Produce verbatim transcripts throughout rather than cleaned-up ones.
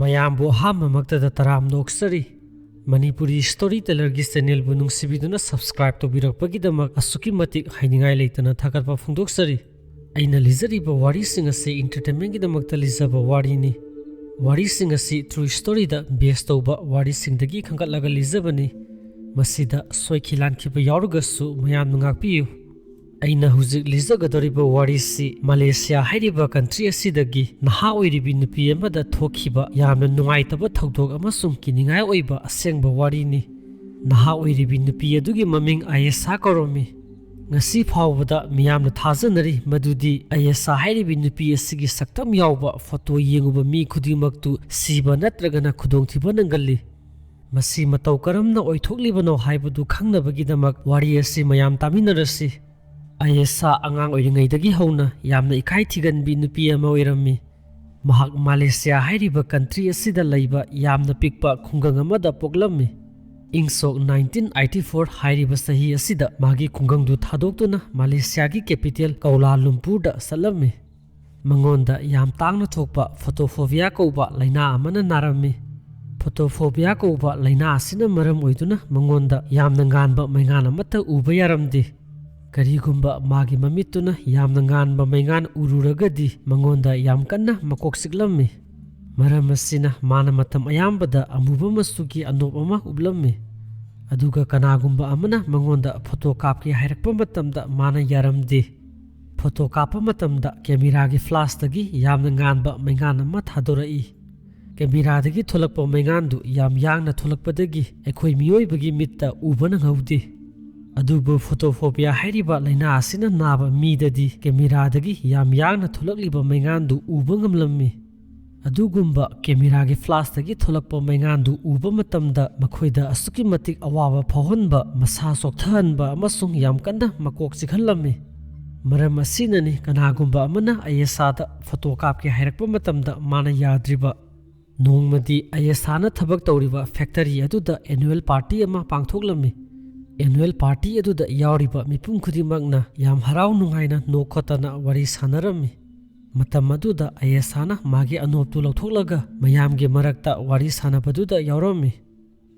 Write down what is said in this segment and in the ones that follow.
ꯃꯌꯥꯝꯕꯨ ꯑꯍꯥꯟꯕꯃꯛꯇꯗ ꯇꯔꯥꯝꯅ ꯑꯣꯛꯆꯔꯤ꯫ Manipuri story ꯇꯦꯂꯔꯒꯤ ꯆꯦꯅꯦꯜꯕꯨ ꯅꯨꯡꯁꯤꯕꯤꯗꯨꯅ subscribe ꯇꯧꯕꯤꯔꯛꯄꯒꯤꯗꯃꯛ ꯑꯁꯨꯛꯀꯤ ꯃꯇꯤꯛ ꯍꯥꯏꯅꯤꯡꯉꯥꯏ ꯂꯩꯇꯅ ꯊꯥꯒꯠꯄ ꯐꯣꯡꯗꯣꯛꯆꯔꯤ꯫ ꯑꯩꯅ ꯂꯤꯖꯔꯤꯕ ꯋꯥꯔꯤꯁꯤꯡ ꯑꯁꯤ ꯏꯟꯇꯔꯇꯦꯟꯃꯦꯟꯒꯤꯗꯃꯛꯇ ꯂꯤꯖꯕ ꯋꯥꯔꯤꯅꯤ꯫ ꯋꯥꯔꯤꯁꯤꯡ ꯑꯁꯤ ꯇ꯭ꯔꯨ ꯁ꯭ꯇꯣꯔꯤꯗ ꯕꯦꯁ ꯇꯧꯕ ꯋꯥꯔꯤꯁꯤꯡꯗꯒꯤ ꯈꯟꯒꯠꯂꯒ ꯂꯤꯖꯕꯅꯤ꯫ ꯃꯁꯤꯗ ꯁꯣꯏꯈꯤ ꯂꯥꯟꯈꯤꯕ ꯌꯥꯎꯔꯒꯁꯨ ꯃꯌꯥꯝꯅ ꯉꯥꯛꯄꯤꯌꯨ꯫ ꯑꯩꯅ ꯍꯧꯖꯤꯛ ꯂꯤꯖꯒꯗꯧꯔꯤꯕ ꯋꯥꯔꯤꯁꯤ ꯃꯂꯦꯁꯤꯌꯥ ꯍꯥꯏꯔꯤꯕ ꯀꯟꯇ꯭ꯔꯤ ꯑꯁꯤꯗꯒꯤ ꯅꯍꯥ ꯑꯣꯏꯔꯤꯕꯤ ꯅꯨꯄꯤ ꯑꯃꯗ ꯊꯣꯛꯈꯤꯕ ꯌꯥꯝꯅ ꯅꯨꯡꯉꯥꯏꯇꯕ ꯊꯧꯗꯣꯛ ꯑꯃꯁꯨꯡ ꯀꯤꯅꯤꯡꯉꯥꯏ ꯑꯣꯏꯕ ꯑꯁꯦꯡꯕ ꯋꯥꯔꯤꯅꯤ꯫ ꯅꯍꯥ ꯑꯣꯏꯔꯤꯕꯤ ꯅꯨꯄꯤ ꯑꯗꯨꯒꯤ ꯃꯃꯤꯡ ꯑꯥꯌꯦꯁꯥ ꯀꯧꯔꯝꯃꯤ꯫ ꯉꯁꯤ ꯐꯥꯎꯕꯗ ꯃꯤꯌꯥꯝꯅ ꯊꯥꯖꯅꯔꯤ ꯃꯗꯨꯗꯤ ꯑꯥꯌꯦꯁꯥ ꯍꯥꯏꯔꯤꯕꯤ ꯅꯨꯄꯤ ꯑꯁꯤꯒꯤ ꯁꯛꯇꯝ ꯌꯥꯎꯕ ꯐꯣꯇꯣ ꯌꯦꯡꯉꯨꯕ ꯃꯤ ꯈꯨꯗꯤꯡꯃꯛꯇꯨ ꯁꯤꯕ ꯅꯠꯇ꯭ꯔꯒꯅ ꯈꯨꯗꯣꯡꯊꯤꯕ ꯅꯪꯒꯜꯂꯤ꯫ ꯃꯁꯤ ꯃꯇꯧ ꯀꯔꯝꯅ ꯑꯣꯏꯊꯣꯛꯂꯤꯕꯅꯣ ꯍꯥꯏꯕꯗꯨ ꯈꯪꯅꯕꯒꯤꯗꯃꯛ ꯋꯥꯔꯤ ꯑꯁꯤ ꯃꯌꯥꯝ ꯇꯥꯃꯤꯟꯅꯔꯁꯤ꯫ ꯑꯥꯌꯦꯁꯥ ꯑꯉꯥꯡ ꯑꯣꯏꯔꯤꯉꯩꯗꯒꯤ ꯍꯧꯅ ꯌꯥꯝꯅ ꯏꯀꯥꯏ ꯊꯤꯒꯟꯕꯤ ꯅꯨꯄꯤ ꯑꯃ ꯑꯣꯏꯔꯝꯃꯤ꯫ ꯃꯍꯥꯛ ꯃꯂꯦꯁꯤꯌꯥ ꯍꯥꯏꯔꯤꯕ ꯀꯟꯇ꯭ꯔꯤ ꯑꯁꯤꯗ ꯂꯩꯕ ꯌꯥꯝꯅ ꯄꯤꯛꯄ ꯈꯨꯡꯒꯪ ꯑꯃꯗ ꯄꯣꯛꯂꯝꯃꯤ꯫ ꯏꯪ ꯁꯣꯛ nineteen eighty four ꯍꯥꯏꯔꯤꯕ ꯆꯍꯤ ꯑꯁꯤꯗ ꯃꯥꯒꯤ ꯈꯨꯡꯒꯪꯗꯨ ꯊꯥꯗꯣꯛꯇꯨꯅ ꯃꯂꯦꯁꯤꯌꯥꯒꯤ ꯀꯦꯄꯤꯇꯦꯜ ꯀꯧꯂꯥ ꯂꯨꯝꯄꯨꯔꯗ ꯆꯠꯂꯝꯃꯤ꯫ ꯃꯉꯣꯟꯗ ꯌꯥꯝ ꯇꯥꯡꯅ ꯊꯣꯛꯄ ꯐꯣꯇꯣꯐꯣꯕꯤꯌꯥ ꯀꯧꯕ ꯂꯥꯏꯅꯥ ꯑꯃꯅ ꯅꯥꯔꯝꯃꯤ꯫ ꯐꯣꯇꯣꯐꯣꯕꯤꯌꯥ ꯀꯧꯕ ꯂꯥꯏꯅꯥ ꯑꯁꯤꯅ ꯃꯔꯝ ꯑꯣꯏꯗꯨꯅ ꯃꯉꯣꯟꯗ ꯌꯥꯝꯅ ꯉꯥꯟꯕ ꯃꯩꯉꯥꯟ ꯑꯃꯠꯇ ꯎꯕ ꯌꯥꯔꯝꯗꯦ꯫ ꯀꯔꯤꯒꯨꯝꯕ ꯃꯥꯒꯤ ꯃꯃꯤꯠꯇꯨꯅ ꯌꯥꯝꯅ ꯉꯥꯟꯕ ꯃꯩꯉꯥꯟ ꯎꯔꯨꯔꯒꯗꯤ ꯃꯉꯣꯟꯗ ꯌꯥꯝ ꯀꯟꯅ ꯃꯀꯣꯛ ꯆꯤꯛꯂꯝꯃꯤ꯫ ꯃꯔꯝ ꯑꯁꯤꯅ ꯃꯥꯅ ꯃꯇꯝ ꯑꯌꯥꯝꯕꯗ ꯑꯃꯨꯕ ꯃꯆꯨꯒꯤ ꯑꯅꯣꯞ ꯑꯃ ꯎꯞꯂꯝꯃꯤ꯫ ꯑꯗꯨꯒ ꯀꯅꯥꯒꯨꯝꯕ ꯑꯃꯅ ꯃꯉꯣꯟꯗ ꯐꯣꯇꯣ ꯀꯥꯞꯀꯦ ꯍꯥꯏꯔꯛꯄ ꯃꯇꯝꯗ ꯃꯥꯅ ꯌꯥꯔꯝꯗꯦ꯫ ꯐꯣꯇꯣ ꯀꯥꯞꯄ ꯃꯇꯝꯗ ꯀꯦꯃꯦꯔꯥꯒꯤ ꯐ꯭ꯂꯥꯁꯇꯒꯤ ꯌꯥꯝꯅ ꯉꯥꯟꯕ ꯃꯩꯉꯥꯟ ꯑꯃ ꯊꯥꯗꯣꯔꯛꯏ꯫ ꯀꯦꯃꯦꯔꯥꯗꯒꯤ ꯊꯣꯛꯂꯛꯄ ꯃꯩꯉꯥꯟꯗꯨ ꯌꯥꯝ ꯌꯥꯡꯅ ꯊꯣꯛꯂꯛꯄꯗꯒꯤ ꯑꯩꯈꯣꯏ ꯃꯤꯑꯣꯏꯕꯒꯤ ꯃꯤꯠꯇ ꯎꯕ ꯅꯪꯍꯧꯗꯦ꯫ ꯑꯗꯨꯕꯨ ꯐꯣꯇꯣꯐꯣꯕꯤꯌꯥ ꯍꯥꯏꯔꯤꯕ ꯂꯥꯏꯅꯥ ꯑꯁꯤꯅ ꯅꯥꯕ ꯃꯤꯗꯗꯤ ꯀꯦꯃꯦꯔꯥꯗꯒꯤ ꯌꯥꯝ ꯌꯥꯡꯅ ꯊꯣꯛꯂꯛꯂꯤꯕ ꯃꯩꯉꯥꯟꯗꯨ ꯎꯕ ꯉꯝꯂꯝꯃꯤ꯫ ꯑꯗꯨꯒꯨꯝꯕ ꯀꯦꯃꯦꯔꯥꯒꯤ ꯐ꯭ꯂꯥꯁꯇꯒꯤ ꯊꯣꯛꯂꯛꯄ ꯃꯩꯉꯥꯟꯗꯨ ꯎꯕ ꯃꯇꯝꯗ ꯃꯈꯣꯏꯗ ꯑꯁꯨꯛꯀꯤ ꯃꯇꯤꯛ ꯑꯋꯥꯕ ꯐꯥꯎꯍꯟꯕ, ꯃꯁꯥ ꯆꯣꯛꯊꯍꯟꯕ ꯑꯃꯁꯨꯡ ꯌꯥꯝ ꯀꯟꯅ ꯃꯀꯣꯛ ꯆꯤꯛꯍꯜꯂꯝꯃꯤ꯫ ꯃꯔꯝ ꯑꯁꯤꯅꯅꯤ ꯀꯅꯥꯒꯨꯝꯕ ꯑꯃꯅ ꯑꯥꯌꯦꯁꯥꯗ ꯐꯣꯇꯣ ꯀꯥꯞꯀꯦ ꯍꯥꯏꯔꯛꯄ ꯃꯇꯝꯗ ꯃꯥꯅ ꯌꯥꯗ꯭ꯔꯤꯕ꯫ ꯅꯣꯡꯃꯗꯤ ꯑꯥꯌꯦꯁꯥꯅ ꯊꯕꯛ ꯇꯧꯔꯤꯕ ꯐꯦꯛꯇꯔꯤ ꯑꯗꯨꯗ ꯑꯦꯅꯨꯋꯦꯜ ꯄꯥꯔꯇꯤ ꯑꯃ ꯄꯥꯡꯊꯣꯛꯂꯝꯃꯤ꯫ ꯑꯦꯅꯨꯋꯦꯜ ꯄꯥꯔꯇꯤ ꯑꯗꯨꯗ ꯌꯥꯎꯔꯤꯕ ꯃꯤꯄꯨꯝ ꯈꯨꯗꯤꯡꯃꯛꯅ ꯌꯥꯝ ꯍꯔꯥꯎ ꯅꯨꯡꯉꯥꯏꯅ ꯅꯣꯛ ꯈꯣꯠꯇꯅ ꯋꯥꯔꯤ ꯁꯥꯟꯅꯔꯝꯃꯤ꯫ ꯃꯇꯝ ꯑꯗꯨꯗ ꯑꯌꯦꯁꯥꯅ ꯃꯥꯒꯤ ꯑꯅꯣꯞꯇꯨ ꯂꯧꯊꯣꯛꯂꯒ ꯃꯌꯥꯝꯒꯤ ꯃꯔꯛꯇ ꯋꯥꯔꯤ ꯁꯥꯟꯅꯕꯗꯨꯗ ꯌꯥꯎꯔꯝꯃꯤ꯫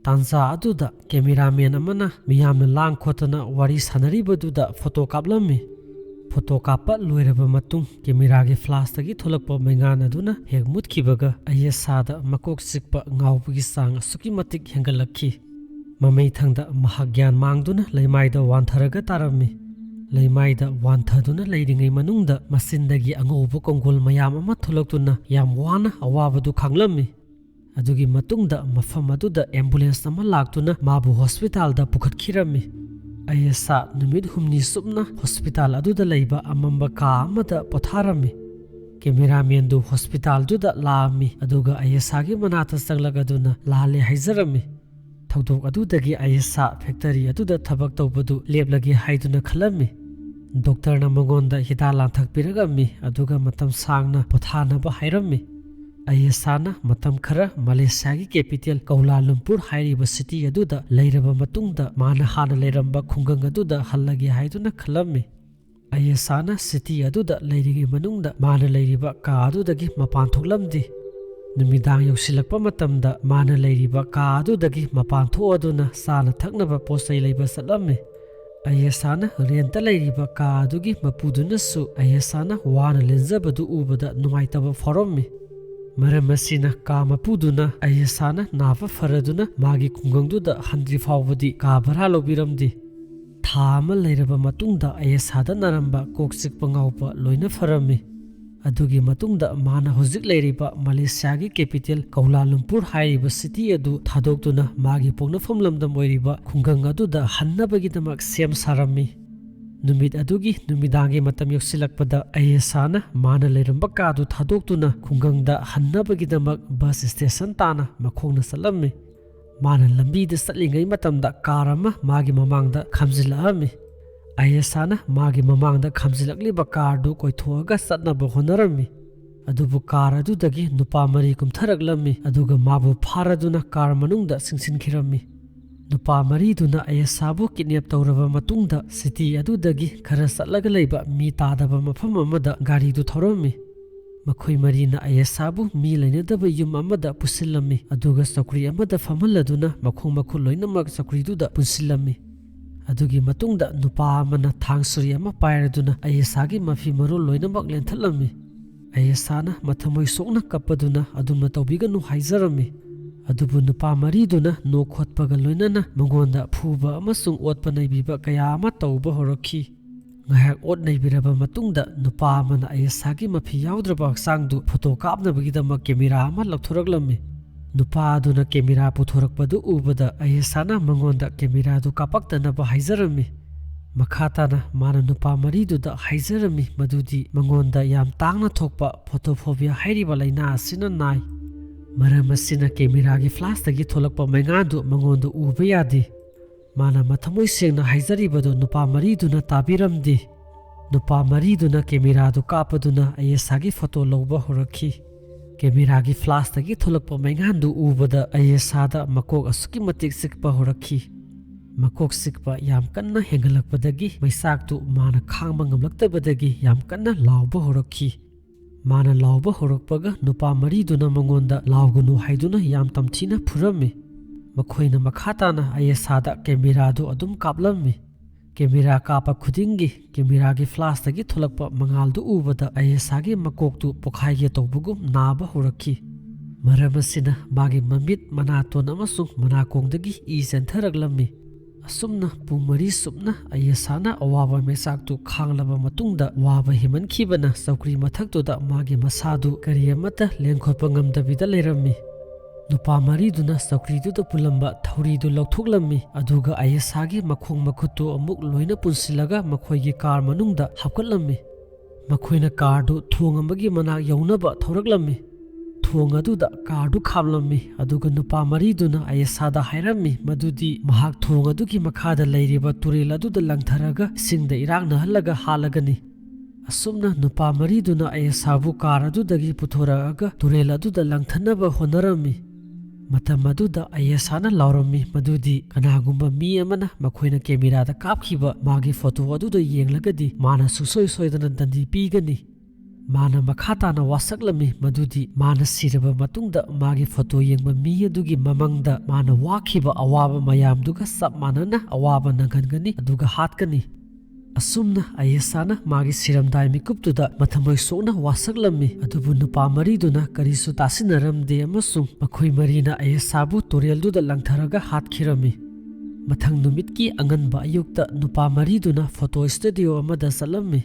ꯇꯥꯟꯖꯥ ꯑꯗꯨꯗ ꯀꯦꯃꯦꯔꯥꯃꯦꯟ ꯑꯃꯅ ꯃꯤꯌꯥꯝꯅ ꯂꯥꯡ ꯈꯣꯠꯇꯅ ꯋꯥꯔꯤ ꯁꯥꯟꯅꯔꯤꯕꯗꯨꯗ ꯐꯣꯇꯣ ꯀꯥꯞꯂꯝꯃꯤ꯫ ꯐꯣꯇꯣ ꯀꯥꯞꯄ ꯂꯣꯏꯔꯕ ꯃꯇꯨꯡ ꯀꯦꯃꯦꯔꯥꯒꯤ ꯐ꯭ꯂꯥꯁꯇꯒꯤ ꯊꯣꯛꯂꯛꯄ ꯃꯩꯉꯥꯟ ꯑꯗꯨꯅ ꯍꯦꯛ ꯃꯨꯠꯈꯤꯕꯒ ꯑꯌꯦꯁꯥꯗ ꯃꯀꯣꯛ ꯆꯤꯛꯄ ꯉꯥꯎꯕꯒꯤ ꯆꯥꯡ ꯑꯁꯨꯛꯀꯤ ꯃꯇꯤꯛ ꯍꯦꯟꯒꯠꯂꯛꯈꯤ꯫ ꯃꯃꯩꯊꯪꯗ ꯃꯍꯥꯛ ꯒ꯭ꯌꯥꯟ ꯃꯥꯡꯗꯨꯅ ꯂꯩꯃꯥꯏꯗ ꯋꯥꯟꯊꯔꯒ ꯇꯥꯔꯝꯃꯤ꯫ ꯂꯩꯃꯥꯏꯗ ꯋꯥꯟꯊꯗꯨꯅ ꯂꯩꯔꯤꯉꯩ ꯃꯅꯨꯡꯗ ꯃꯆꯤꯟꯗꯒꯤ ꯑꯉꯧꯕ ꯀꯣꯡꯒꯣꯜ ꯃꯌꯥꯝ ꯑꯃ ꯊꯣꯛꯂꯛꯇꯨꯅ ꯌꯥꯝ ꯋꯥꯅ ꯑꯋꯥꯕꯗꯨ ꯈꯥꯡꯂꯝꯃꯤ꯫ ꯑꯗꯨꯒꯤ ꯃꯇꯨꯡꯗ ꯃꯐꯝ ꯑꯗꯨꯗ ꯑꯦꯝꯕꯨꯂꯦꯟꯁ ꯑꯃ ꯂꯥꯛꯇꯨꯅ ꯃꯥꯕꯨ ꯍꯣꯁꯄꯤꯇꯥꯜꯗ ꯄꯨꯈꯠꯈꯤꯔꯝꯃꯤ꯫ ꯑꯌꯦꯁꯥ ꯅꯨꯃꯤꯠ ꯍꯨꯝꯅꯤ ꯆꯨꯞꯅ ꯍꯣꯁꯄꯤꯇꯥꯜ ꯑꯗꯨꯗ ꯂꯩꯕ ꯑꯃꯝꯕ ꯀꯥ ꯑꯃꯗ ꯄꯣꯊꯥꯔꯝꯃꯤ꯫ ꯀꯦꯃꯦꯔꯥꯃꯦꯟꯗꯨ ꯍꯣꯁꯄꯤꯇꯥꯜꯗꯨꯗ ꯂꯥꯛꯑꯝꯃꯤ, ꯑꯗꯨꯒ ꯑꯌꯦꯁꯥꯒꯤ ꯃꯅꯥꯛꯇ ꯆꯪꯂꯛꯑꯗꯨꯅ ꯂꯥꯜꯂꯦ ꯍꯥꯏꯖꯔꯝꯃꯤ꯫ ꯊꯧꯗꯣꯛ ꯑꯗꯨꯗꯒꯤ ꯑꯌꯦꯁꯥ ꯐꯦꯛꯇꯔꯤ ꯑꯗꯨꯗ ꯊꯕꯛ ꯇꯧꯕꯗꯨ ꯂꯦꯞꯂꯒꯦ ꯍꯥꯏꯗꯨꯅ ꯈꯜꯂꯝꯃꯤ꯫ ꯗꯣꯛꯇꯔꯅ ꯃꯉꯣꯟꯗ ꯍꯤꯗꯥꯛ ꯂꯥꯡꯊꯛ ꯄꯤꯔꯛꯑꯝꯃꯤ, ꯑꯗꯨꯒ ꯃꯇꯝ ꯁꯥꯡꯅ ꯄꯣꯊꯥꯅꯕ ꯍꯥꯏꯔꯝꯃꯤ꯫ ꯑꯌꯦꯁꯥꯅ ꯃꯇꯝ ꯈꯔ ꯃꯂꯦꯁꯤꯌꯥꯒꯤ ꯀꯦꯄꯤꯇꯦꯜ ꯀꯧꯂꯥ ꯂꯨꯝꯄꯨꯔ ꯍꯥꯏꯔꯤꯕ ꯁꯤꯇꯤ ꯑꯗꯨꯗ ꯂꯩꯔꯕ ꯃꯇꯨꯡꯗ ꯃꯥꯅ ꯍꯥꯟꯅ ꯂꯩꯔꯝꯕ ꯈꯨꯡꯒꯪ ꯑꯗꯨꯗ ꯍꯜꯂꯒꯦ ꯍꯥꯏꯗꯨꯅ ꯈꯜꯂꯝꯃꯤ꯫ ꯑꯌꯦꯁꯥꯅ ꯁꯤꯇꯤ ꯑꯗꯨꯗ ꯂꯩꯔꯤꯉꯩ ꯃꯅꯨꯡꯗ ꯃꯥꯅ ꯂꯩꯔꯤꯕ ꯀꯥ ꯑꯗꯨꯗꯒꯤ ꯃꯄꯥꯟ ꯊꯣꯛꯂꯝꯗꯦ꯫ ꯅꯨꯃꯤꯗꯥꯡ ꯌꯧꯁꯤꯜꯂꯛꯄ ꯃꯇꯝꯗ ꯃꯥꯅ ꯂꯩꯔꯤꯕ ꯀꯥ ꯑꯗꯨꯗꯒꯤ ꯃꯄꯥꯟ ꯊꯣꯛꯑꯗꯨꯅ ꯆꯥꯅ ꯊꯛꯅꯕ ꯄꯣꯠ ꯆꯩ ꯂꯩꯕ ꯆꯠꯂꯝꯃꯤ꯫ ꯑꯌꯦꯁꯥꯅ ꯔꯦꯟꯇ ꯂꯩꯔꯤꯕ ꯀꯥ ꯑꯗꯨꯒꯤ ꯃꯄꯨꯗꯨꯅꯁꯨ ꯑꯌꯦꯁꯥꯅ ꯋꯥꯅ ꯂꯦꯟꯖꯕꯗꯨ ꯎꯕꯗ ꯅꯨꯡꯉꯥꯏꯇꯕ ꯐꯥꯎꯔꯝꯃꯤ꯫ ꯃꯔꯝ ꯑꯁꯤꯅ ꯀꯥ ꯃꯄꯨꯗꯨꯅ ꯑꯌꯦꯁꯥꯅ ꯅꯥꯕ ꯐꯔꯗꯨꯅ ꯃꯥꯒꯤ ꯈꯨꯡꯒꯪꯗꯨꯗ ꯍꯟꯗ꯭ꯔꯤ ꯐꯥꯎꯕꯗꯤ ꯀꯥ ꯚꯔꯥ ꯂꯧꯕꯤꯔꯝꯗꯦ꯫ ꯊꯥ ꯑꯃ ꯂꯩꯔꯕ ꯃꯇꯨꯡꯗ ꯑꯌꯦꯁꯥꯗ ꯅꯥꯔꯝꯕ ꯀꯣꯛ ꯆꯤꯛꯄ ꯉꯥꯎꯕ ꯂꯣꯏꯅ ꯐꯔꯝꯃꯤ꯫ ꯑꯗꯨꯒꯤ ꯃꯇꯨꯡꯗ ꯃꯥꯅ ꯍꯧꯖꯤꯛ ꯂꯩꯔꯤꯕ ꯃꯂꯦꯁꯤꯌꯥꯒꯤ ꯀꯦꯄꯤꯇꯦꯜ ꯀꯧꯂꯥꯂꯨꯝꯄꯨꯔ ꯍꯥꯏꯔꯤꯕ ꯁꯤꯇꯤ ꯑꯗꯨ ꯊꯥꯗꯣꯛꯇꯨꯅ ꯃꯥꯒꯤ ꯄꯣꯛꯅꯐꯝ ꯂꯝꯗꯝ ꯑꯣꯏꯔꯤꯕ ꯈꯨꯡꯒꯪ ꯑꯗꯨꯗ ꯍꯟꯅꯕꯒꯤꯗꯃꯛ ꯁꯦꯝ ꯁꯥꯔꯝꯃꯤ꯫ ꯅꯨꯃꯤꯠ ꯑꯗꯨꯒꯤ ꯅꯨꯃꯤꯗꯥꯡꯒꯤ ꯃꯇꯝ ꯌꯧꯁꯤꯜꯂꯛꯄꯗ ꯑꯌꯦꯁꯥꯅ ꯃꯥꯅ ꯂꯩꯔꯝꯕ ꯀꯥꯗꯨ ꯊꯥꯗꯣꯛꯇꯨꯅ ꯈꯨꯡꯒꯪꯗ ꯍꯟꯅꯕꯒꯤꯗꯃꯛ ꯕꯁ ꯁ꯭ꯇꯦꯁꯟ ꯇꯥꯅ ꯃꯈꯣꯡꯅ ꯆꯠꯂꯝꯃꯤ꯫ ꯃꯥꯅ ꯂꯝꯕꯤꯗ ꯆꯠꯂꯤꯉꯩ ꯃꯇꯝꯗ ꯀꯥꯔ ꯑꯃ ꯃꯥꯒꯤ ꯃꯃꯥꯡꯗ ꯈꯥꯝꯖꯤꯜꯂꯛꯑꯝꯃꯤ꯫ ꯑꯌꯦꯁꯥꯅ ꯃꯥꯒꯤ ꯃꯃꯥꯡꯗ ꯈꯥꯝꯖꯤꯜꯂꯛꯂꯤꯕ ꯀꯥꯔꯗꯨ ꯀꯣꯏꯊꯣꯛꯑꯒ ꯆꯠꯅꯕ ꯍꯣꯠꯅꯔꯝꯃꯤ꯫ ꯑꯗꯨꯕꯨ ꯀꯥꯔ ꯑꯗꯨꯗꯒꯤ ꯅꯨꯄꯥ ꯃꯔꯤ ꯀꯨꯝꯊꯔꯛꯂꯝꯃꯤ, ꯑꯗꯨꯒ ꯃꯥꯕꯨ ꯐꯥꯔꯗꯨꯅ ꯀꯥꯔ ꯃꯅꯨꯡꯗ ꯆꯤꯡꯁꯤꯟꯈꯤꯔꯝꯃꯤ꯫ ꯅꯨꯄꯥ ꯃꯔꯤꯗꯨꯅ ꯑꯌꯦꯁꯥꯕꯨ ꯀꯤꯗꯅꯦꯞ ꯇꯧꯔꯕ ꯃꯇꯨꯡꯗ ꯁꯤꯇꯤ ꯑꯗꯨꯗꯒꯤ ꯈꯔ ꯆꯠꯂꯒ ꯂꯩꯕ ꯃꯤ ꯇꯥꯗꯕ ꯃꯐꯝ ꯑꯃꯗ ꯒꯥꯔꯤꯗꯨ ꯊꯧꯔꯝꯃꯤ꯫ ꯃꯈꯣꯏ ꯃꯔꯤꯅ ꯑꯌꯦꯁꯥꯕꯨ ꯃꯤ ꯂꯩꯅꯗꯕ ꯌꯨꯝ ꯑꯃꯗ ꯄꯨꯁꯤꯜꯂꯝꯃꯤ, ꯑꯗꯨꯒ ꯆꯧꯀ꯭ꯔꯤ ꯑꯃꯗ ꯐꯝꯍꯜꯂꯗꯨꯅ ꯃꯈꯣꯡ ꯃꯈꯨꯠ ꯂꯣꯏꯅꯃꯛ ꯆꯧꯀ꯭ꯔꯤꯗꯨꯗ ꯄꯨꯟꯁꯤꯜꯂꯝꯃꯤ꯫ ꯑꯗꯨꯒꯤ ꯃꯇꯨꯡꯗ ꯅꯨꯄꯥ ꯑꯃꯅ ꯊꯥꯡ ꯁꯨꯔꯤ ꯑꯃ ꯄꯥꯏꯔꯗꯨꯅ ꯑꯌꯦꯁꯥꯒꯤ ꯃꯐꯤ ꯃꯔꯣꯜ ꯂꯣꯏꯅꯃꯛ ꯂꯦꯟꯊꯠꯂꯝꯃꯤ꯫ ꯑꯌꯦꯁꯥꯅ ꯃꯊꯃꯣꯏ ꯁꯣꯛꯅ ꯀꯞꯄꯗꯨꯅ ꯑꯗꯨꯝꯅ ꯇꯧꯕꯤꯒꯅꯨ ꯍꯥꯏꯖꯔꯝꯃꯤ꯫ ꯑꯗꯨꯕꯨ ꯅꯨꯄꯥ ꯃꯔꯤꯗꯨꯅ ꯅꯣꯛ ꯈꯣꯠꯄꯒ ꯂꯣꯏꯅꯅ ꯃꯉꯣꯟꯗ ꯐꯨꯕ ꯑꯃꯁꯨꯡ ꯑꯣꯠꯄ ꯅꯩꯕꯤꯕ ꯀꯌꯥ ꯑꯃ ꯇꯧꯕ ꯍꯧꯔꯛꯈꯤ꯫ ꯉꯥꯏꯍꯥꯛ ꯑꯣꯠ ꯅꯩꯕꯤꯔꯕ ꯃꯇꯨꯡꯗ ꯅꯨꯄꯥ ꯑꯃꯅ ꯑꯌꯦꯁꯥꯒꯤ ꯃꯐꯤ ꯌꯥꯎꯗ꯭ꯔꯕ ꯍꯛꯆꯥꯡꯗꯨ ꯐꯣꯇꯣ ꯀꯥꯞꯅꯕꯒꯤꯗꯃꯛ ꯀꯦꯃꯦꯔꯥ ꯑꯃ ꯂꯧꯊꯣꯔꯛꯂꯝꯃꯤ꯫ ꯅꯨꯄꯥ ꯑꯗꯨꯅ ꯀꯦꯃꯦꯔꯥ ꯄꯨꯊꯣꯔꯛꯄꯗꯨ ꯎꯕꯗ ꯑꯌꯦꯁꯥꯅ ꯃꯉꯣꯟꯗ ꯀꯦꯃꯦꯔꯥꯗꯨ ꯀꯥꯞꯄꯛꯇꯅꯕ ꯍꯥꯏꯖꯔꯝꯃꯤ꯫ ꯃꯈꯥ ꯇꯥꯅ ꯃꯥꯅ ꯅꯨꯄꯥ ꯃꯔꯤꯗꯨꯗ ꯍꯥꯏꯖꯔꯝꯃꯤ ꯃꯗꯨꯗꯤ ꯃꯉꯣꯟꯗ ꯌꯥꯝ ꯇꯥꯡꯅ ꯊꯣꯛꯄ ꯐꯣꯇꯣꯐꯣꯕꯤꯌꯥ ꯍꯥꯏꯔꯤꯕ ꯂꯥꯏꯅꯥ ꯑꯁꯤꯅ ꯅꯥꯏ꯫ ꯃꯔꯝ ꯑꯁꯤꯅ ꯀꯦꯃꯦꯔꯥꯒꯤ ꯐ꯭ꯂꯥꯁꯇꯒꯤ ꯊꯣꯛꯂꯛꯄ ꯃꯩꯉꯥꯟꯗꯨ ꯃꯉꯣꯟꯗ ꯎꯕ ꯌꯥꯗꯦ꯫ ꯃꯥꯅ ꯃꯊꯃꯣꯏ ꯁꯦꯡꯅ ꯍꯥꯏꯖꯔꯤꯕꯗꯨ ꯅꯨꯄꯥ ꯃꯔꯤꯗꯨꯅ ꯇꯥꯕꯤꯔꯝꯗꯦ꯫ ꯅꯨꯄꯥ ꯃꯔꯤꯗꯨꯅ ꯀꯦꯃꯦꯔꯥꯗꯨ ꯀꯥꯞꯄꯗꯨꯅ ꯑꯌꯦꯁꯥꯒꯤ ꯐꯣꯇꯣ ꯂꯧꯕ ꯍꯧꯔꯛꯈꯤ꯫ ꯀꯦꯃꯦꯔꯥꯒꯤ ꯐ꯭ꯂꯥꯁꯇꯒꯤ ꯊꯣꯛꯂꯛꯄ ꯃꯩꯉꯥꯟꯗꯨ ꯎꯕꯗ ꯑꯌꯦꯁꯥꯗ ꯃꯀꯣꯛ ꯑꯁꯨꯛꯀꯤ ꯃꯇꯤꯛ ꯆꯤꯛꯄ ꯍꯧꯔꯛꯈꯤ꯫ ꯃꯀꯣꯛ ꯆꯤꯛꯄ ꯌꯥꯝ ꯀꯟꯅ ꯍꯦꯟꯒꯠꯂꯛꯄꯗꯒꯤ ꯃꯩꯆꯥꯛꯇꯨ ꯃꯥꯅ ꯈꯥꯡꯕ ꯉꯝꯂꯛꯇꯕꯗꯒꯤ ꯌꯥꯝ ꯀꯟꯅ ꯂꯥꯎꯕ ꯍꯧꯔꯛꯈꯤ꯫ ꯃꯥꯅ ꯂꯥꯎꯕ ꯍꯧꯔꯛꯄꯒ ꯅꯨꯄꯥ ꯃꯔꯤꯗꯨꯅ ꯃꯉꯣꯟꯗ "ꯂꯥꯎꯒꯅꯨ" ꯍꯥꯏꯗꯨꯅ ꯌꯥꯝ ꯇꯝꯊꯤꯅ ꯐꯨꯔꯝꯃꯤ꯫ ꯃꯈꯣꯏꯅ ꯃꯈꯥ ꯇꯥꯅ ꯑꯌꯦꯁꯥꯗ ꯀꯦꯃꯦꯔꯥꯗꯨ ꯑꯗꯨꯝ ꯀꯥꯞꯂꯝꯃꯤ꯫ ꯀꯦꯃꯦꯔꯥ ꯀꯥꯞꯄ ꯈꯨꯗꯤꯡꯒꯤ ꯀꯦꯃꯦꯔꯥꯒꯤ ꯐ꯭ꯂꯥꯁꯇꯒꯤ ꯊꯣꯛꯂꯛꯄ ꯃꯉꯥꯜꯗꯨ ꯎꯕꯗ ꯑꯌꯦꯁꯥꯒꯤ ꯃꯀꯣꯛꯇꯨ ꯄꯣꯈꯥꯏꯒꯦ ꯇꯧꯕꯒꯨꯝ ꯅꯥꯕ ꯍꯧꯔꯛꯈꯤ꯫ ꯃꯔꯝ ꯑꯁꯤꯅ ꯃꯥꯒꯤ ꯃꯃꯤꯠ, ꯃꯅꯥꯇꯣꯟ ꯑꯃꯁꯨꯡ ꯃꯅꯥꯀꯣꯡꯗꯒꯤ ꯏ ꯆꯦꯟꯊꯔꯛꯂꯝꯃꯤ꯫ ꯑꯁꯨꯝꯅ ꯄꯨꯡ ꯃꯔꯤ ꯆꯨꯞꯅ ꯑꯌꯦꯁꯥꯅ ꯑꯋꯥꯕ ꯃꯩꯆꯥꯛꯇꯨ ꯈꯥꯡꯂꯕ ꯃꯇꯨꯡꯗ, ꯋꯥꯕ ꯍꯦꯟꯃꯟꯈꯤꯕꯅ ꯆꯧꯀ꯭ꯔꯤ ꯃꯊꯛꯇꯨꯗ ꯃꯥꯒꯤ ꯃꯁꯥꯗꯨ ꯀꯔꯤ ꯑꯃꯠꯇ ꯂꯦꯡꯈꯣꯠꯄ ꯉꯝꯗꯕꯤꯗ ꯂꯩꯔꯝꯃꯤ꯫ ꯅꯨꯄꯥ ꯃꯔꯤꯗꯨꯅ ꯆꯧꯀ꯭ꯔꯤꯗꯨꯗ ꯄꯨꯜꯂꯝꯕ ꯊꯧꯔꯤꯗꯨ ꯂꯧꯊꯣꯛꯂꯝꯃꯤ, ꯑꯗꯨꯒ ꯑꯌꯦꯁꯥꯒꯤ ꯃꯈꯣꯡ ꯃꯈꯨꯠꯇꯨ ꯑꯃꯨꯛ ꯂꯣꯏꯅ ꯄꯨꯟꯁꯤꯜꯂꯒ ꯃꯈꯣꯏꯒꯤ ꯀꯥꯔ ꯃꯅꯨꯡꯗ ꯍꯥꯞꯀꯠꯂꯝꯃꯤ꯫ ꯃꯈꯣꯏꯅ ꯀꯥꯔꯗꯨ ꯊꯣꯡ ꯑꯃꯒꯤ ꯃꯅꯥꯛ ꯌꯧꯅꯕ ꯊꯧꯔꯛꯂꯝꯃꯤ꯫ ꯊꯣꯡ ꯑꯗꯨꯗ ꯀꯥꯔꯗꯨ ꯈꯥꯝꯂꯝꯃꯤ, ꯑꯗꯨꯒ ꯅꯨꯄꯥ ꯃꯔꯤꯗꯨꯅ ꯑꯌꯦꯁꯥꯗ ꯍꯥꯏꯔꯝꯃꯤ ꯃꯗꯨꯗꯤ ꯃꯍꯥꯛ ꯊꯣꯡ ꯑꯗꯨꯒꯤ ꯃꯈꯥꯗ ꯂꯩꯔꯤꯕ ꯇꯨꯔꯦꯜ ꯑꯗꯨꯗ ꯂꯪꯊꯔꯒ ꯏꯁꯤꯡꯗ ꯏꯔꯥꯛꯅꯍꯜꯂꯒ ꯍꯥꯠꯂꯒꯅꯤ꯫ ꯑꯁꯨꯝꯅ ꯅꯨꯄꯥ ꯃꯔꯤꯗꯨꯅ ꯑꯌꯦꯁꯥꯕꯨ ꯀꯥꯔ ꯑꯗꯨꯗꯒꯤ ꯄꯨꯊꯣꯔꯛꯑꯒ ꯇꯨꯔꯦꯜ ꯑꯗꯨꯗ ꯂꯪꯊꯅꯕ ꯍꯣꯠꯅꯔꯝꯃꯤ꯫ ꯃꯇꯝ ꯑꯗꯨꯗ ꯑꯌꯦꯁꯥꯅ ꯂꯥꯎꯔꯝꯃꯤ ꯃꯗꯨꯗꯤ ꯀꯅꯥꯒꯨꯝꯕ ꯃꯤ ꯑꯃꯅ ꯃꯈꯣꯏꯅ ꯀꯦꯃꯦꯔꯥꯗ ꯀꯥꯞꯈꯤꯕ ꯃꯥꯒꯤ ꯐꯣꯇꯣ ꯑꯗꯨꯗ ꯌꯦꯡꯂꯒꯗꯤ ꯃꯥꯅ ꯁꯨꯡꯁꯣꯏ ꯁꯣꯏꯗꯅ ꯗꯟꯗꯤ ꯄꯤꯒꯅꯤ꯫ ꯃꯥꯅ ꯃꯈꯥ ꯇꯥꯅ ꯋꯥꯁꯛꯂꯝꯃꯤ ꯃꯗꯨꯗꯤ ꯃꯥꯅ ꯁꯤꯔꯕ ꯃꯇꯨꯡꯗ ꯃꯥꯒꯤ ꯐꯣꯇꯣ ꯌꯦꯡꯕ ꯃꯤ ꯑꯗꯨꯒꯤ ꯃꯃꯪꯗ ꯃꯥꯅ ꯋꯥꯈꯤꯕ ꯑꯋꯥꯕ ꯃꯌꯥꯝꯗꯨꯒ ꯆꯞ ꯃꯥꯟꯅꯅ ꯑꯋꯥꯕ ꯅꯪꯍꯟꯒꯅꯤ ꯑꯗꯨꯒ ꯍꯥꯠꯀꯅꯤ꯫ ꯑꯁꯨꯝꯅ ꯑꯌꯦꯁꯥꯅ ꯃꯥꯒꯤ ꯁꯤꯔꯝꯗꯥꯏ ꯃꯤꯀꯨꯞꯇꯨꯗ ꯃꯊꯃꯣꯏ ꯁꯣꯛꯅ ꯋꯥꯁꯛꯂꯝꯃꯤ, ꯑꯗꯨꯕꯨ ꯅꯨꯄꯥ ꯃꯔꯤꯗꯨꯅ ꯀꯔꯤꯁꯨ ꯇꯥꯁꯤꯟꯅꯔꯝꯗꯦ ꯑꯃꯁꯨꯡ ꯃꯈꯣꯏ ꯃꯔꯤꯅ ꯑꯌꯦꯁꯥꯕꯨ ꯇꯨꯔꯦꯜꯗꯨꯗ ꯂꯪꯊꯔꯒ ꯍꯥꯠꯈꯤꯔꯝꯃꯤ꯫ ꯃꯊꯪ ꯅꯨꯃꯤꯠꯀꯤ ꯑꯉꯟꯕ ꯑꯌꯨꯛꯇ ꯅꯨꯄꯥ ꯃꯔꯤꯗꯨꯅ ꯐꯣꯇꯣ ꯁ꯭ꯇꯨꯗꯤꯑꯣ ꯑꯃꯗ ꯆꯠꯂꯝꯃꯤ꯫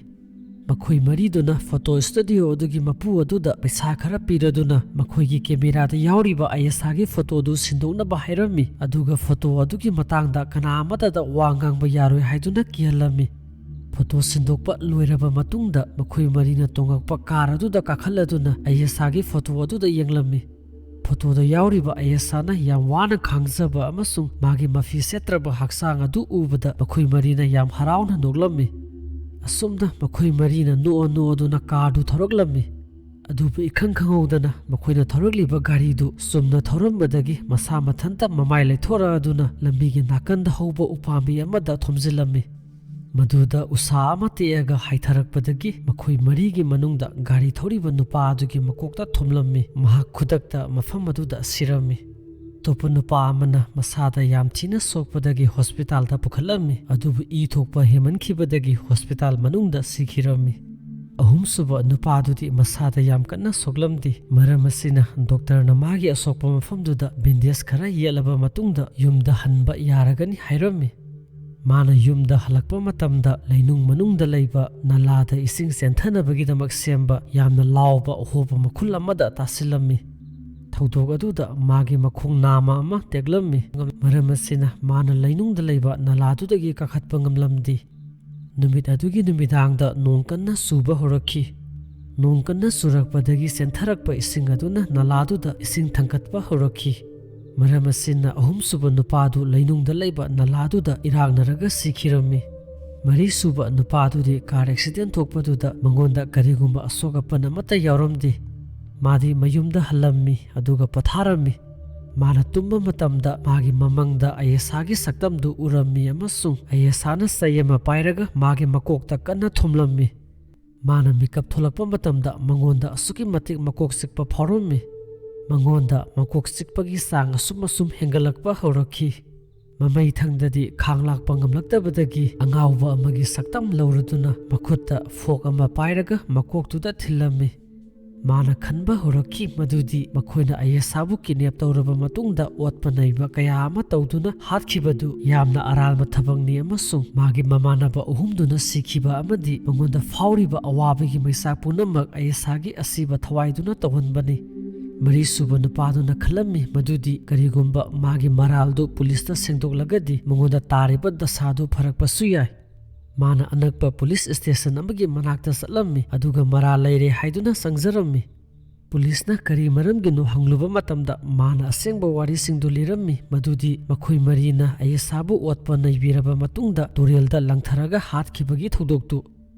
ꯃꯈꯣꯏ ꯃꯔꯤꯗꯨꯅ ꯐꯣꯇꯣ ꯁ꯭ꯇꯨꯗꯤꯑꯣ ꯑꯗꯨꯒꯤ ꯃꯄꯨ ꯑꯗꯨꯗ ꯄꯩꯁꯥ ꯈꯔ ꯄꯤꯔꯗꯨꯅ ꯃꯈꯣꯏꯒꯤ ꯀꯦꯃꯦꯔꯥꯗ ꯌꯥꯎꯔꯤꯕ ꯑꯌꯦꯁꯥꯒꯤ ꯐꯣꯇꯣꯗꯨ ꯁꯤꯟꯗꯣꯛꯅꯕ ꯍꯥꯏꯔꯝꯃꯤ, ꯑꯗꯨꯒ ꯐꯣꯇꯣ ꯑꯗꯨꯒꯤ ꯃꯇꯥꯡꯗ ꯀꯅꯥ ꯑꯃꯠꯇꯗ ꯋꯥ ꯉꯥꯡꯕ ꯌꯥꯔꯣꯏ ꯍꯥꯏꯗꯨꯅ ꯀꯤꯍꯜꯂꯝꯃꯤ꯫ ꯐꯣꯇꯣ ꯁꯤꯟꯗꯣꯛꯄ ꯂꯣꯏꯔꯕ ꯃꯇꯨꯡꯗ ꯃꯈꯣꯏ ꯃꯔꯤꯅ ꯇꯣꯉꯛꯄ ꯀꯥꯔ ꯑꯗꯨꯗ ꯀꯥꯈꯠꯂꯗꯨꯅ ꯑꯌꯦꯁꯥꯒꯤ ꯐꯣꯇꯣ ꯑꯗꯨꯗ ꯌꯦꯡꯂꯝꯃꯤ꯫ ꯐꯣꯇꯣꯗ ꯌꯥꯎꯔꯤꯕ ꯑꯌꯦꯁꯥꯅ ꯌꯥꯝ ꯋꯥꯅ ꯈꯥꯡꯖꯕ ꯑꯃꯁꯨꯡ ꯃꯥꯒꯤ ꯃꯐꯤ ꯁꯦꯠꯇ꯭ꯔꯕ ꯍꯛꯆꯥꯡ ꯑꯗꯨ ꯎꯕꯗ ꯃꯈꯣꯏ ꯃꯔꯤꯅ ꯌꯥꯝ ꯍꯔꯥꯎꯅ ꯅꯣꯛꯂꯝꯃꯤ꯫ ꯑꯁꯨꯝꯅ ꯃꯈꯣꯏ ꯃꯔꯤꯅ ꯅꯣꯛꯑ ꯅꯣꯛꯑꯗꯨꯅ ꯀꯥꯔꯗꯨ ꯊꯧꯔꯛꯂꯝꯃꯤ꯫ ꯑꯗꯨꯕꯨ ꯏꯈꯪ ꯈꯪꯍꯧꯗꯅ ꯃꯈꯣꯏꯅ ꯊꯧꯔꯛꯂꯤꯕ ꯒꯥꯔꯤꯗꯨ ꯆꯨꯝꯅ ꯊꯧꯔꯝꯕꯗꯒꯤ ꯃꯁꯥ ꯃꯊꯟꯇ ꯃꯃꯥꯏ ꯂꯩꯊꯣꯔꯛꯑꯗꯨꯅ ꯂꯝꯕꯤꯒꯤ ꯅꯥꯀꯟꯗ ꯍꯧꯕ ꯎꯄꯥꯝꯕꯤ ꯑꯃꯗ ꯊꯣꯝꯖꯤꯜꯂꯝꯃꯤ꯫ ꯃꯗꯨꯗ ꯎꯁꯥ ꯑꯃ ꯇꯦꯛꯑꯒ ꯍꯥꯏꯊꯔꯛꯄꯗꯒꯤ ꯃꯈꯣꯏ ꯃꯔꯤꯒꯤ ꯃꯅꯨꯡꯗ ꯒꯥꯔꯤ ꯊꯧꯔꯤꯕ ꯅꯨꯄꯥ ꯑꯗꯨꯒꯤ ꯃꯀꯣꯛꯇ ꯊꯣꯝꯂꯝꯃꯤ꯫ ꯃꯍꯥꯛ ꯈꯨꯗꯛꯇ ꯃꯐꯝ ꯑꯗꯨꯗ ꯁꯤꯔꯝꯃꯤ꯫ ꯑꯇꯣꯞꯄ ꯅꯨꯄꯥ ꯑꯃꯅ ꯃꯁꯥꯗ ꯌꯥꯝ ꯊꯤꯅ ꯁꯣꯛꯄꯗꯒꯤ ꯍꯣꯁꯄꯤꯇꯥꯜꯗ ꯄꯨꯈꯠꯂꯝꯃꯤ, ꯑꯗꯨꯕꯨ ꯏ ꯊꯣꯛꯄ ꯍꯦꯟꯃꯟꯈꯤꯕꯗꯒꯤ ꯍꯣꯁꯄꯤꯇꯥꯜ ꯃꯅꯨꯡꯗ ꯁꯤꯈꯤꯔꯝꯃꯤ꯫ ꯑꯍꯨꯝꯁꯨꯕ ꯅꯨꯄꯥꯗꯨꯗꯤ ꯃꯁꯥꯗ ꯌꯥꯝ ꯀꯟꯅ ꯁꯣꯛꯂꯝꯗꯦ, ꯃꯔꯝ ꯑꯁꯤꯅ ꯗꯣꯛꯇꯔꯅ ꯃꯥꯒꯤ ꯑꯁꯣꯛꯄ ꯃꯐꯝꯗꯨꯗ ꯕꯦꯟꯗꯦꯖ ꯈꯔ ꯌꯦꯠꯂꯕ ꯃꯇꯨꯡꯗ ꯌꯨꯝꯗ ꯍꯟꯕ ꯌꯥꯔꯒꯅꯤ ꯍꯥꯏꯔꯝꯃꯤ꯫ ꯃꯥꯅ ꯌꯨꯝꯗ ꯍꯜꯂꯛꯄ ꯃꯇꯝꯗ ꯂꯩꯅꯨꯡ ꯃꯅꯨꯡꯗ ꯂꯩꯕ ꯅꯂꯥꯗ ꯏꯁꯤꯡ ꯆꯦꯟꯊꯅꯕꯒꯤꯗꯃꯛ ꯁꯦꯝꯕ ꯌꯥꯝꯅ ꯂꯥꯎꯕ ꯑꯍꯣꯕ ꯃꯈꯨꯜ ꯑꯃꯗ ꯇꯥꯁꯤꯜꯂꯝꯃꯤ꯫ ꯊꯧꯗꯣꯛ ꯑꯗꯨꯗ ꯃꯥꯒꯤ ꯃꯈꯣꯡ ꯅꯥꯝꯃ ꯑꯃ ꯇꯦꯛꯂꯝꯃꯤ꯫ ꯃꯔꯝ ꯑꯁꯤꯅ ꯃꯥꯅ ꯂꯩꯅꯨꯡꯗ ꯂꯩꯕ ꯅꯂꯥꯗꯨꯗꯒꯤ ꯀꯥꯈꯠꯄ ꯉꯝꯂꯝꯗꯦ꯫ ꯅꯨꯃꯤꯠ ꯑꯗꯨꯒꯤ ꯅꯨꯃꯤꯗꯥꯡꯗ ꯅꯣꯡ ꯀꯟꯅ ꯆꯨꯕ ꯍꯧꯔꯛꯈꯤ꯫ ꯅꯣꯡ ꯀꯟꯅ ꯆꯨꯔꯛꯄꯗꯒꯤ ꯆꯦꯟꯊꯔꯛꯄ ꯏꯁꯤꯡ ꯑꯗꯨꯅ ꯅꯂꯥꯗꯨꯗ ꯏꯁꯤꯡ ꯊꯥꯡꯒꯠꯄ ꯍꯧꯔꯛꯈꯤ꯫ ꯃꯔꯝ ꯑꯁꯤꯅ ꯑꯍꯨꯝꯁꯨꯕ ꯅꯨꯄꯥꯗꯨ ꯂꯩꯅꯨꯡꯗ ꯂꯩꯕ ꯅꯂꯥꯗꯨꯗ ꯏꯔꯥꯛꯅꯔꯒ ꯁꯤꯈꯤꯔꯝꯃꯤ꯫ ꯃꯔꯤꯁꯨꯕ ꯅꯨꯄꯥꯗꯨꯗꯤ ꯀꯥꯔ ꯑꯦꯛꯁꯤꯗꯦꯟ ꯊꯣꯛꯄꯗꯨꯗ ꯃꯉꯣꯟꯗ ꯀꯔꯤꯒꯨꯝꯕ ꯑꯁꯣꯛ ꯑꯄꯟ ꯑꯃꯠꯇ ꯌꯥꯎꯔꯝꯗꯦ꯫ ꯃꯥꯗꯤ ꯃꯌꯨꯝꯗ ꯍꯜꯂꯝꯃꯤ, ꯑꯗꯨꯒ ꯄꯣꯊꯥꯔꯝꯃꯤ꯫ ꯃꯥꯅ ꯇꯨꯝꯕ ꯃꯇꯝꯗ ꯃꯥꯒꯤ ꯃꯃꯪꯗ ꯑꯌꯦꯁꯥꯒꯤ ꯁꯛꯇꯝꯗꯨ ꯎꯔꯝꯃꯤ ꯑꯃꯁꯨꯡ ꯑꯌꯦꯁꯥꯅ ꯆꯩ ꯑꯃ ꯄꯥꯏꯔꯒ ꯃꯥꯒꯤ ꯃꯀꯣꯛꯇ ꯀꯟꯅ ꯊꯣꯝꯂꯝꯃꯤ꯫ ꯃꯥꯅ ꯃꯤꯀꯞ ꯊꯣꯛꯂꯛꯄ ꯃꯇꯝꯗ ꯃꯉꯣꯟꯗ ꯑꯁꯨꯛꯀꯤ ꯃꯇꯤꯛ ꯃꯀꯣꯛ ꯆꯤꯛꯄ ꯐꯥꯎꯔꯝꯃꯤ꯫ ꯃꯉꯣꯟꯗ ꯃꯀꯣꯛ ꯆꯤꯛꯄꯒꯤ ꯆꯥꯡ ꯑꯁꯨꯝ ꯑꯁꯨꯝ ꯍꯦꯟꯒꯠꯂꯛꯄ ꯍꯧꯔꯛꯈꯤ꯫ ꯃꯃꯩꯊꯪꯗꯗꯤ ꯈꯥꯡ ꯂꯥꯛꯄ ꯉꯝꯂꯛꯇꯕꯗꯒꯤ ꯑꯉꯥꯎꯕ ꯑꯃꯒꯤ ꯁꯛꯇꯝ ꯂꯧꯔꯗꯨꯅ ꯃꯈꯨꯠꯇ ꯐꯣꯛ ꯑꯃ ꯄꯥꯏꯔꯒ ꯃꯀꯣꯛꯇꯨꯗ ꯊꯤꯜꯂꯝꯃꯤ꯫ ꯃꯥꯅ ꯈꯟꯕ ꯍꯧꯔꯛꯈꯤ ꯃꯗꯨꯗꯤ ꯃꯈꯣꯏꯅ ꯑꯌꯦꯁꯥꯕꯨ ꯀꯤꯗꯅꯦꯞ ꯇꯧꯔꯕ ꯃꯇꯨꯡꯗ ꯑꯣꯠꯄ ꯅꯩꯕ ꯀꯌꯥ ꯑꯃ ꯇꯧꯗꯨꯅ ꯍꯥꯠꯈꯤꯕꯗꯨ ꯌꯥꯝꯅ ꯑꯔꯥꯟꯕ ꯊꯕꯛꯅꯤ ꯑꯃꯁꯨꯡ ꯃꯥꯒꯤ ꯃꯃꯥꯟꯅꯕ ꯑꯍꯨꯝꯗꯨꯅ ꯁꯤꯈꯤꯕ ꯑꯃꯗꯤ ꯃꯉꯣꯟꯗ ꯐꯥꯎꯔꯤꯕ ꯑꯋꯥꯕꯒꯤ ꯃꯩꯁꯥ ꯄꯨꯝꯅꯃꯛ ꯑꯌꯦꯁꯥꯒꯤ ꯑꯁꯤꯕ ꯊꯋꯥꯏꯗꯨꯅ ꯇꯧꯍꯟꯕꯅꯤ꯫ ꯃꯔꯤꯁꯨꯕ ꯅꯨꯄꯥꯗꯨꯅ ꯈꯜꯂꯝꯃꯤ ꯃꯗꯨꯗꯤ ꯀꯔꯤꯒꯨꯝꯕ ꯃꯥꯒꯤ ꯃꯔꯥꯜꯗꯨ ꯄꯨꯂꯤꯁꯇ ꯁꯦꯡꯗꯣꯛꯂꯒꯗꯤ ꯃꯉꯣꯟꯗ ꯇꯥꯔꯤꯕ ꯗꯁꯥꯗꯨ ꯐꯔꯛꯄꯁꯨ ꯌꯥꯏ꯫ ꯃꯥꯅ ꯑꯅꯛꯄ ꯄꯨꯂꯤꯁ ꯁ꯭ꯇꯦꯁꯟ ꯑꯃꯒꯤ ꯃꯅꯥꯛꯇ ꯆꯠꯂꯝꯃꯤ, ꯑꯗꯨꯒ ꯃꯔꯥꯜ ꯂꯩꯔꯦ ꯍꯥꯏꯗꯨꯅ ꯆꯪꯖꯔꯝꯃꯤ꯫ ꯄꯨꯂꯤꯁꯅ ꯀꯔꯤ ꯃꯔꯝꯒꯤꯅꯣ ꯍꯪꯂꯨꯕ ꯃꯇꯝꯗ ꯃꯥꯅ ꯑꯁꯦꯡꯕ ꯋꯥꯔꯤꯁꯤꯡꯗꯨ ꯂꯤꯔꯝꯃꯤ, ꯃꯗꯨꯗꯤ ꯃꯈꯣꯏ ꯃꯔꯤꯅ ꯑꯌꯦꯁꯥꯕꯨ ꯑꯣꯠꯄ ꯅꯩꯕꯤꯔꯕ ꯃꯇꯨꯡꯗ ꯇꯨꯔꯦꯜꯗ ꯂꯪꯊꯔꯒ ꯍꯥꯠꯈꯤꯕꯒꯤ ꯊꯧꯗꯣꯛꯇꯨ꯫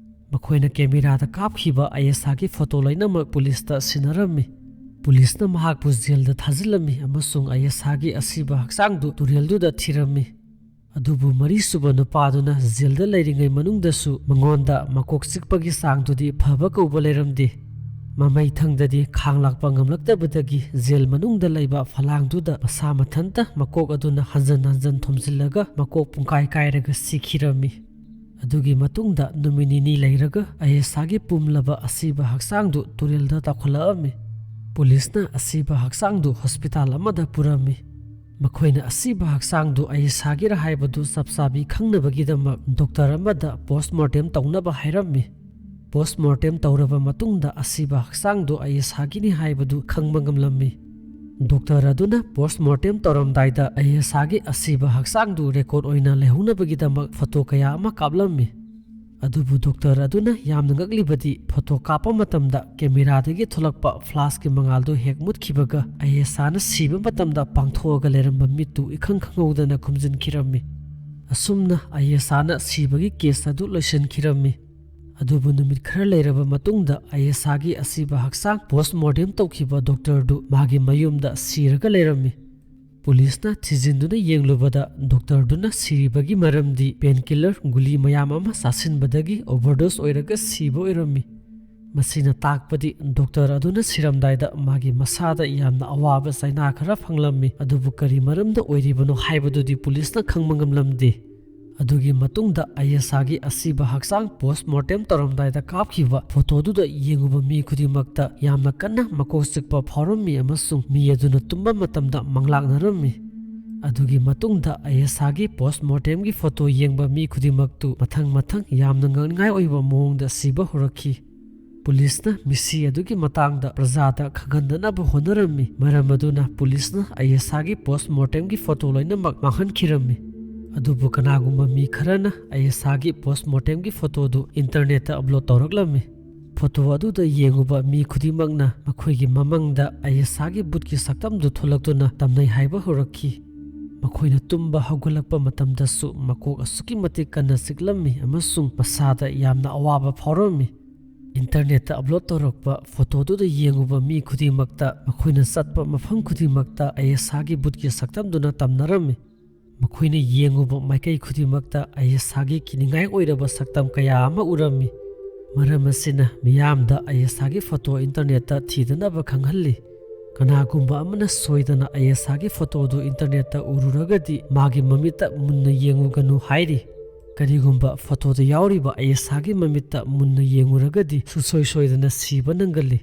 ꯃꯈꯣꯏꯅ ꯀꯦꯃꯦꯔꯥꯗ ꯀꯥꯞꯈꯤꯕ ꯑꯌꯦꯁꯥꯒꯤ ꯐꯣꯇꯣ ꯂꯣꯏꯅꯃꯛ ꯄꯨꯂꯤꯁꯇ ꯁꯤꯟꯅꯔꯝꯃꯤ꯫ ꯄꯨꯂꯤꯁꯅ ꯃꯍꯥꯛꯄꯨ ꯖꯦꯜꯗ ꯊꯥꯖꯤꯜꯂꯝꯃꯤ ꯑꯃꯁꯨꯡ ꯑꯌꯦꯁꯥꯒꯤ ꯑꯁꯤꯕ ꯍꯛꯆꯥꯡꯗꯨ ꯇꯨꯔꯦꯜꯗꯨꯗ ꯊꯤꯔꯝꯃꯤ꯫ ꯑꯗꯨꯕꯨ ꯃꯔꯤꯁꯨꯕ ꯅꯨꯄꯥꯗꯨꯅ ꯖꯦꯜꯗ ꯂꯩꯔꯤꯉꯩ ꯃꯅꯨꯡꯗꯁꯨ ꯃꯉꯣꯟꯗ ꯃꯀꯣꯛ ꯆꯤꯛꯄꯒꯤ ꯆꯥꯡꯗꯨꯗꯤ ꯐꯕ ꯀꯧꯕ ꯂꯩꯔꯝꯗꯦ꯫ ꯃꯃꯩꯊꯪꯗꯗꯤ ꯈꯥꯡ ꯂꯥꯛꯄ ꯉꯝꯂꯛꯇꯕꯗꯒꯤ ꯖꯦꯜ ꯃꯅꯨꯡꯗ ꯂꯩꯕ ꯐꯂꯥꯡꯗꯨꯗ ꯃꯁꯥ ꯃꯊꯟꯇ ꯃꯀꯣꯛ ꯑꯗꯨꯅ ꯍꯟꯖꯟ ꯍꯟꯖꯟ ꯊꯣꯝꯖꯤꯜꯂꯒ ꯃꯀꯣꯛ ꯄꯨꯡꯀꯥꯏ ꯀꯥꯏꯔꯒ ꯁꯤꯈꯤꯔꯝꯃꯤ꯫ ꯑꯗꯨꯒꯤ ꯃꯇꯨꯡꯗ ꯅꯨꯃꯤꯠ ꯅꯤꯅꯤ ꯂꯩꯔꯒ ꯑꯌꯦꯁꯥꯒꯤ ꯄꯨꯝꯂꯕ ꯑꯁꯤꯕ ꯍꯛꯆꯥꯡꯗꯨ ꯇꯨꯔꯦꯜꯗ ꯇꯥꯎꯈꯠꯂꯛꯑꯝꯃꯤ꯫ ꯄꯨꯂꯤꯁꯅ ꯑꯁꯤꯕ ꯍꯛꯆꯥꯡꯗꯨ ꯍꯣꯁꯄꯤꯇꯥꯜ ꯑꯃꯗ ꯄꯨꯔꯝꯃꯤ꯫ ꯃꯈꯣꯏꯅ ꯑꯁꯤꯕ ꯍꯛꯆꯥꯡꯗꯨ ꯑꯌꯦꯁꯥꯒꯤꯔ ꯍꯥꯏꯕꯗꯨ ꯆꯞ ꯆꯥꯕꯤ ꯈꯪꯅꯕꯒꯤꯗꯃꯛ ꯗꯣꯛꯇꯔ ꯑꯃꯗ ꯄꯣꯁꯃꯣꯔꯇꯦꯝ ꯇꯧꯅꯕ ꯍꯥꯏꯔꯝꯃꯤ꯫ ꯄꯣꯁꯃꯣꯔꯇꯦꯝ ꯇꯧꯔꯕ ꯃꯇꯨꯡꯗ ꯑꯁꯤꯕ ꯍꯛꯆꯥꯡꯗꯨ ꯑꯌꯦꯁꯥꯒꯤꯅꯤ ꯍꯥꯏꯕꯗꯨ ꯈꯪꯕ ꯉꯝꯂꯝꯃꯤ꯫ ꯗꯣꯛꯇꯔ ꯑꯗꯨꯅ ꯄꯣꯁꯃꯣꯔꯇꯦꯝ ꯇꯧꯔꯝꯗꯥꯏꯗ ꯑꯌꯦꯁꯥꯒꯤ ꯑꯁꯤꯕ ꯍꯛꯆꯥꯡꯗꯨ ꯔꯦꯀꯣꯔꯗ ꯑꯣꯏꯅ ꯂꯩꯍꯧꯅꯕꯒꯤꯗꯃꯛ ꯐꯣꯇꯣ ꯀꯌꯥ ꯑꯃ ꯀꯥꯞꯂꯝꯃꯤ꯫ ꯑꯗꯨꯕꯨ ꯗꯣꯛꯇꯔ ꯑꯗꯨꯅ ꯌꯥꯝꯅ ꯉꯛꯂꯤꯕꯗꯤ ꯐꯣꯇꯣ ꯀꯥꯞꯄ ꯃꯇꯝꯗ ꯀꯦꯃꯦꯔꯥꯗꯒꯤ ꯊꯣꯛꯂꯛꯄ ꯐ꯭ꯂꯥꯁꯀꯤ ꯃꯉꯥꯜꯗꯨ ꯍꯦꯛ ꯃꯨꯠꯈꯤꯕꯒ ꯑꯌꯦꯁꯥꯅ ꯁꯤꯕ ꯃꯇꯝꯗ ꯄꯥꯡꯊꯣꯛꯑꯒ ꯂꯩꯔꯝꯕ ꯃꯤꯠꯇꯨ ꯏꯈꯪ ꯈꯪꯍꯧꯗꯅ ꯈꯨꯝꯖꯤꯟꯈꯤꯔꯝꯃꯤ꯫ ꯑꯁꯨꯝꯅ ꯑꯌꯦꯁꯥꯅ ꯁꯤꯕꯒꯤ ꯀꯦꯁ ꯑꯗꯨ ꯂꯣꯏꯁꯤꯟꯈꯤꯔꯝꯃꯤ꯫ ꯑꯗꯨꯕꯨ ꯅꯨꯃꯤꯠ ꯈꯔ ꯂꯩꯔꯕ ꯃꯇꯨꯡꯗ ꯑꯌꯦꯁꯥꯒꯤ ꯑꯁꯤꯕ ꯍꯛꯆꯥꯡ ꯄꯣꯁꯃꯣꯔꯇꯦꯝ ꯇꯧꯈꯤꯕ ꯗꯣꯛꯇꯔꯗꯨ ꯃꯥꯒꯤ ꯃꯌꯨꯝꯗ ꯁꯤꯔꯒ ꯂꯩꯔꯝꯃꯤ꯫ ꯄꯨꯂꯤꯁꯅ ꯊꯤꯖꯤꯟꯗꯨꯅ ꯌꯦꯡꯂꯨꯕꯗ ꯗꯣꯛꯇꯔꯗꯨꯅ ꯁꯤꯔꯤꯕꯒꯤ ꯃꯔꯝꯗꯤ ꯄꯦꯟꯀꯤꯂꯔ ꯒꯨꯂꯤ ꯃꯌꯥꯝ ꯑꯃ ꯆꯥꯁꯤꯟꯕꯗꯒꯤ ꯑꯣꯚꯔꯗꯣꯁ ꯑꯣꯏꯔꯒ ꯁꯤꯕ ꯑꯣꯏꯔꯝꯃꯤ꯫ ꯃꯁꯤꯅ ꯇꯥꯛꯄꯗꯤ ꯗꯣꯛꯇꯔ ꯑꯗꯨꯅ ꯁꯤꯔꯝꯗꯥꯏꯗ ꯃꯥꯒꯤ ꯃꯁꯥꯗ ꯌꯥꯝꯅ ꯑꯋꯥꯕ ꯆꯩꯅꯥ ꯈꯔ ꯐꯪꯂꯝꯃꯤ꯫ ꯑꯗꯨꯕꯨ ꯀꯔꯤ ꯃꯔꯝꯗ ꯑꯣꯏꯔꯤꯕꯅꯣ ꯍꯥꯏꯕꯗꯨꯗꯤ ꯄꯨꯂꯤꯁꯅ ꯈꯪꯕ ꯉꯝꯂꯝꯗꯦ꯫ ꯑꯗꯨꯒꯤ ꯃꯇꯨꯡꯗ ꯑꯌꯦꯁꯥꯒꯤ ꯑꯁꯤꯕ ꯍꯛꯆꯥꯡ ꯄꯣꯁꯃꯣꯔꯇꯦꯝ ꯇꯧꯔꯝꯗꯥꯏꯗ ꯀꯥꯞꯈꯤꯕ ꯐꯣꯇꯣꯗꯨꯗ ꯌꯦꯡꯉꯨꯕ ꯃꯤ ꯈꯨꯗꯤꯡꯃꯛꯇ ꯌꯥꯝꯅ ꯀꯟꯅ ꯃꯀꯣꯛ ꯆꯤꯛꯄ ꯐꯥꯎꯔꯝꯃꯤ ꯑꯃꯁꯨꯡ ꯃꯤ ꯑꯗꯨꯅ ꯇꯨꯝꯕ ꯃꯇꯝꯗ ꯃꯪꯂꯥꯛꯅꯔꯝꯃꯤ꯫ ꯑꯗꯨꯒꯤ ꯃꯇꯨꯡꯗ ꯑꯌꯦꯁꯥꯒꯤ ꯄꯣꯁꯃꯣꯔꯇꯦꯝꯒꯤ ꯐꯣꯇꯣ ꯌꯦꯡꯕ ꯃꯤ ꯈꯨꯗꯤꯡꯃꯛꯇꯨ ꯃꯊꯪ ꯃꯊꯪ ꯌꯥꯝꯅ ꯉꯛꯅꯤꯡꯉꯥꯏ ꯑꯣꯏꯕ ꯃꯑꯣꯡꯗ ꯁꯤꯕ ꯍꯧꯔꯛꯈꯤ꯫ ꯄꯨꯂꯤꯁꯅ ꯃꯤꯁꯤ ꯑꯗꯨꯒꯤ ꯃꯇꯥꯡꯗ ꯄ꯭ꯔꯖꯥꯗ ꯈꯪꯍꯟꯗꯅꯕ ꯍꯣꯠꯅꯔꯝꯃꯤ꯫ ꯃꯔꯝ ꯑꯗꯨꯅ ꯄꯨꯂꯤꯁꯅ ꯑꯌꯦꯁꯥꯒꯤ ꯄꯣꯁꯃꯣꯔꯇꯦꯝꯒꯤ ꯐꯣꯇꯣ ꯂꯣꯏꯅꯃꯛ ꯃꯥꯡꯍꯟꯈꯤꯔꯝꯃꯤ꯫ ꯑꯗꯨꯕꯨ ꯀꯅꯥꯒꯨꯝꯕ ꯃꯤ ꯈꯔꯅ ꯑꯌꯦꯁꯥꯒꯤ ꯄꯣꯁꯃꯣꯔꯇꯦꯝꯒꯤ ꯐꯣꯇꯣꯗꯨ ꯏꯟꯇꯔꯅꯦꯠꯇ ꯑꯞꯂꯣꯗ ꯇꯧꯔꯛꯂꯝꯃꯤ꯫ ꯐꯣꯇꯣ ꯑꯗꯨꯗ ꯌꯦꯡꯉꯨꯕ ꯃꯤ ꯈꯨꯗꯤꯡꯃꯛꯅ ꯃꯈꯣꯏꯒꯤ ꯃꯃꯪꯗ ꯑꯌꯦꯁꯥꯒꯤ ꯕꯨꯠꯀꯤ ꯁꯛꯇꯝꯗꯨ ꯊꯣꯛꯂꯛꯇꯨꯅ ꯇꯝꯅꯩ ꯍꯥꯏꯕ ꯍꯧꯔꯛꯈꯤ꯫ ꯃꯈꯣꯏꯅ ꯇꯨꯝꯕ ꯍꯧꯒꯠꯂꯛꯄ ꯃꯇꯝꯗꯁꯨ ꯃꯀꯣꯛ ꯑꯁꯨꯛꯀꯤ ꯃꯇꯤꯛ ꯀꯟꯅ ꯆꯤꯛꯂꯝꯃꯤ ꯑꯃꯁꯨꯡ ꯃꯁꯥꯗ ꯌꯥꯝꯅ ꯑꯋꯥꯕ ꯐꯥꯎꯔꯝꯃꯤ꯫ ꯏꯟꯇꯔꯅꯦꯠꯇ ꯑꯞꯂꯣꯗ ꯇꯧꯔꯛꯄ ꯐꯣꯇꯣꯗꯨꯗ ꯌꯦꯡꯉꯨꯕ ꯃꯤ ꯈꯨꯗꯤꯡꯃꯛꯇ ꯃꯈꯣꯏꯅ ꯆꯠꯄ ꯃꯐꯝ ꯈꯨꯗꯤꯡꯃꯛꯇ ꯑꯌꯦꯁꯥꯒꯤ ꯕꯨꯠꯀꯤ ꯁꯛꯇꯝꯗꯨꯅ ꯇꯝꯅꯔꯝꯃꯤ꯫ ꯃꯈꯣꯏꯅ ꯌꯦꯡꯉꯨꯕ ꯃꯥꯏꯀꯩ ꯈꯨꯗꯤꯡꯃꯛꯇ ꯑꯌꯦꯁꯥꯒꯤ ꯀꯤꯅꯤꯡꯉꯥꯏ ꯑꯣꯏꯔꯕ ꯁꯛꯇꯝ ꯀꯌꯥ ꯑꯃ ꯎꯔꯝꯃꯤ꯫ ꯃꯔꯝ ꯑꯁꯤꯅ ꯃꯤꯌꯥꯝꯗ ꯑꯌꯦꯁꯥꯒꯤ ꯐꯣꯇꯣ ꯏꯟꯇꯔꯅꯦꯠꯇ ꯊꯤꯗꯅꯕ ꯈꯪꯍꯜꯂꯤ꯫ ꯀꯅꯥꯒꯨꯝꯕ ꯑꯃꯅ ꯁꯣꯏꯗꯅ ꯑꯌꯦꯁꯥꯒꯤ ꯐꯣꯇꯣꯗꯨ ꯏꯟꯇꯔꯅꯦꯠꯇ ꯎꯔꯨꯔꯒꯗꯤ ꯃꯥꯒꯤ ꯃꯃꯤꯠꯇ ꯃꯨꯟꯅ ꯌꯦꯡꯉꯨꯒꯅꯨ ꯍꯥꯏꯔꯤ꯫ ꯀꯔꯤꯒꯨꯝꯕ ꯐꯣꯇꯣꯗ ꯌꯥꯎꯔꯤꯕ ꯑꯌꯦꯁꯥꯒꯤ ꯃꯃꯤꯠꯇ ꯃꯨꯟꯅ ꯌꯦꯡꯉꯨꯔꯒꯗꯤ ꯁꯨꯡꯁꯣꯏ ꯁꯣꯏꯗꯅ ꯁꯤꯕ ꯅꯪꯒꯜꯂꯤ꯫